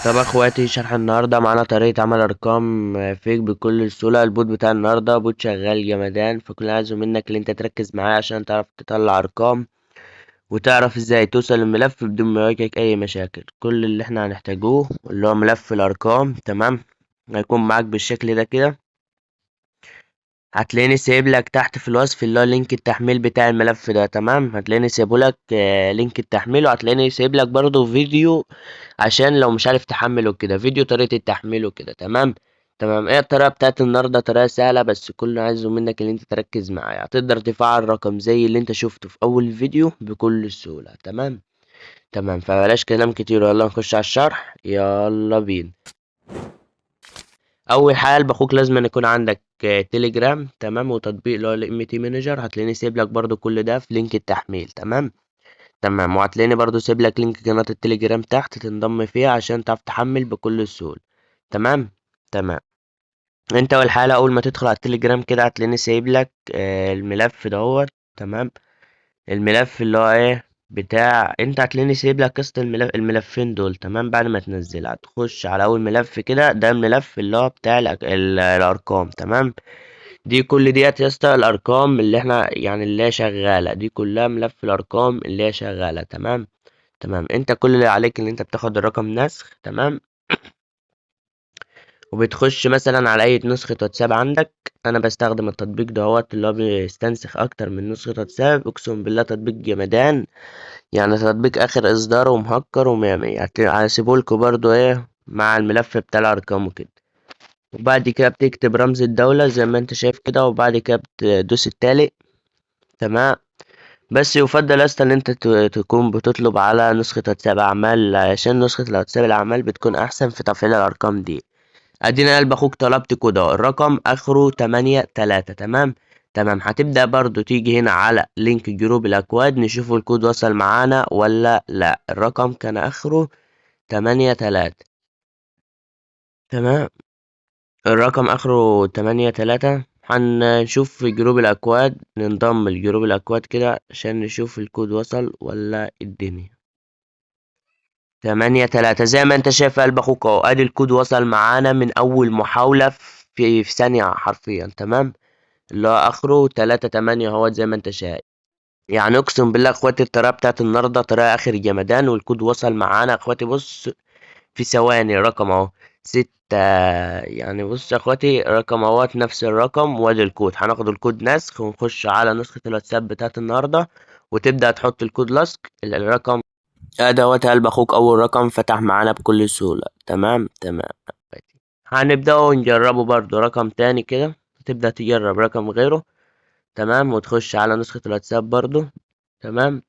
طب اخواتي، شرح النهارده معانا طريقه عمل ارقام fake بكل سهوله. ال bot بتاع النهارده bot شغال جمدان، فكل اللي عايزه منك اللي انت تركز معايا عشان تعرف تطلع ارقام وتعرف ازاي توصل للملف بدون ما يواجهك اي مشاكل. كل اللي احنا هنحتاجوه اللي هو ملف الارقام، تمام؟ هيكون معاك بالشكل ده كده. هتلاقيني سايب لك تحت في الوصف اللي هو link التحميل بتاع الملف ده، تمام؟ هتلاقيني سايبه لك، link التحميل، وهتلاقيني سايب لك برضو فيديو عشان لو مش عارف تحمله كده، فيديو طريقة التحميل وكده، تمام؟ تمام. ايه الطريقة بتاعت النهاردة؟ طريقة سهلة، بس كل اللي عايزه منك ان انت تركز معايا. هتقدر تفعل رقم زي اللي انت شفته في اول فيديو بكل سهولة، تمام؟ تمام. فبلاش كلام كتير، يلا نخش على الشرح، يلا بينا. اول حاجه باخوك لازم أن يكون عندك تليجرام، تمام؟ وتطبيق اللي هو ال MT Manager. هتلاقيني سايب لك برضو كل ده في link التحميل، تمام؟ تمام. وهتلاقيني برضو سايب لك link قناه التليجرام تحت تنضم فيها عشان تعرف تحمل بكل سهوله، تمام؟ تمام. انت والحاله اول ما تدخل على التليجرام كده هتلاقيني سايب لك، الملف دوت، تمام؟ الملف اللي هو ايه بتاع انت، هتلاقيني سايب لك قصه الملفين دول، تمام؟ بعد ما تنزلها هتخش على اول ملف كده، ده الملف اللي هو بتاع الارقام، تمام؟ دي كل ديت يا اسطى الارقام اللي احنا يعني اللي هي شغاله، دي كلها ملف الارقام اللي هي شغاله، تمام؟ تمام. انت كل اللي عليك ان انت بتاخد الرقم نسخ، تمام؟ وبتخش مثلا على اي نسخه واتساب عندك. انا بستخدم التطبيق دهوت اللي هو بيستنسخ اكتر من نسخه واتساب، اقسم بالله تطبيق جمدان، يعني تطبيق اخر اصدار ومهكر ومية مية. هسيبهولكوا برضو ايه مع الملف بتاع الارقام وكده. وبعد كده بتكتب رمز الدولة زي ما انت شايف كده، وبعد كده بتدوس التالي، تمام؟ بس يفضل يا اسطى ان انت تكون بتطلب على نسخة واتساب اعمال، عشان نسخة الواتساب الاعمال بتكون احسن في تفعيل الارقام دي. ادينا قلب اخوك طلبت كود اهو، الرقم اخره 8 3، تمام؟ تمام. هتبدأ برضو تيجي هنا على link group الاكواد، نشوف الكود وصل معانا ولا لا. الرقم كان اخره 8 3، تمام؟ الرقم اخره 8 3. هنشوف في group الاكواد، ننضم ل group الاكواد كده عشان نشوف الكود وصل ولا الدنيا. 8 3 زي ما انت شايف يا قلب اخوك اهو، ادي الكود وصل معانا من اول محاولة في ثانية حرفيا، تمام؟ اللي هو اخره 3 8 اهوت زي ما انت شايف. اقسم بالله اخواتي الطريقة بتاعت النهاردة طريقة اخر جمدان، والكود وصل معانا اخواتي. بص في ثواني الرقم اهو 6، بص يا اخواتي الرقم اهوت نفس الرقم، وادي الكود. هناخد الكود نسخ ونخش على نسخة الواتساب بتاعت النهاردة، وتبدأ تحط الكود لصق الرقم ادي اهوت يا قلب اخوك. اول رقم فتح معانا بكل سهولة، تمام؟ تمام. هنبدأ ونجربه برضو رقم تاني كده، تبدأ تجرب رقم غيره، تمام؟ وتخش على نسخة الواتساب برضو، تمام؟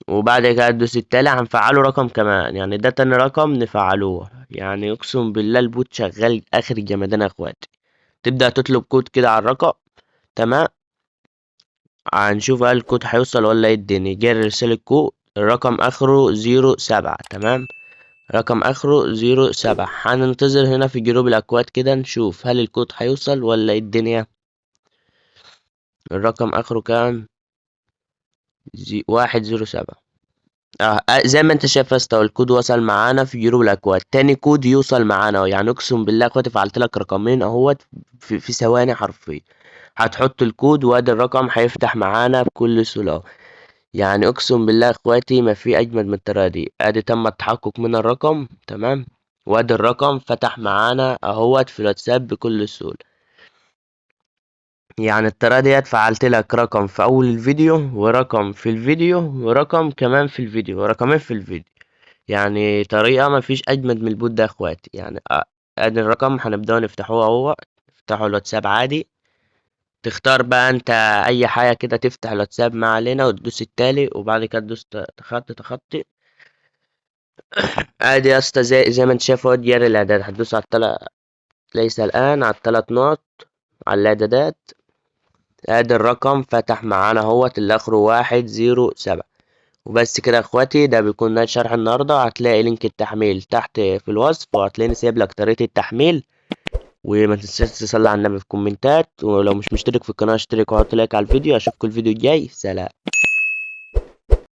وبعد كده تدوس التالي. هنفعله رقم كمان، ده تاني رقم نفعلوه. اقسم بالله ال bot شغال اخر جمدان يا اخواتي. تبدأ تطلب كود كده على الرقم، تمام؟ هنشوف هل الكود هيوصل ولا ايه الدنيا. جري رسالة كود، الرقم اخره zero سبعة، تمام؟ رقم اخره zero سبعة. هننتظر هنا في group الاكواد كده نشوف هل الكود هيوصل ولا ايه الدنيا. الرقم اخره كام؟ 107. زي ما انت شايف يا اسطى الكود وصل معانا في group الاكواد. تاني كود يوصل معانا اهو. اقسم بالله يا اخواتي فعلت لك رقمين اهوت في ثواني حرفيا. هتحط الكود وادي الرقم هيفتح معانا بكل سهوله اهو. اقسم بالله يا اخواتي ما في اجمد من الطريقه دي. ادي تم التحقق من الرقم، تمام؟ وادي الرقم فتح معانا اهوت في الواتساب بكل سهوله. الطريقه ديت فعلت لك رقم في اول الفيديو، ورقم في الفيديو، ورقم كمان في الفيديو، ورقمين في الفيديو. طريقه ما فيش اجمد من ال bot ده يا اخواتي. ادي الرقم هنبداو نفتحوه اهو، نفتحوا الواتساب عادي. تختار بقى انت اي حاجه كده، تفتح الواتساب ما علينا، وتدوس التالي، وبعد كده تدوس تخطي تخطي. ادي يا اسطى زي ما انت شايف اهو جاري الاعداد. هتدوس على التلات، ليس الان، على التلات نقط على الاعدادات. ادي الرقم فتح معانا اهوت اللي اخره 107. وبس كده يا اخواتي، ده بيكون نهاية شرح النهارده. هتلاقي link التحميل تحت في الوصف، وهتلاقيني سايب لك طريقة التحميل. وما تنساش تصلي على النبي في الكومنتات، ولو مش مشترك في القناة اشترك وحط like على الفيديو. اشوفكم الفيديو الجاي، سلام.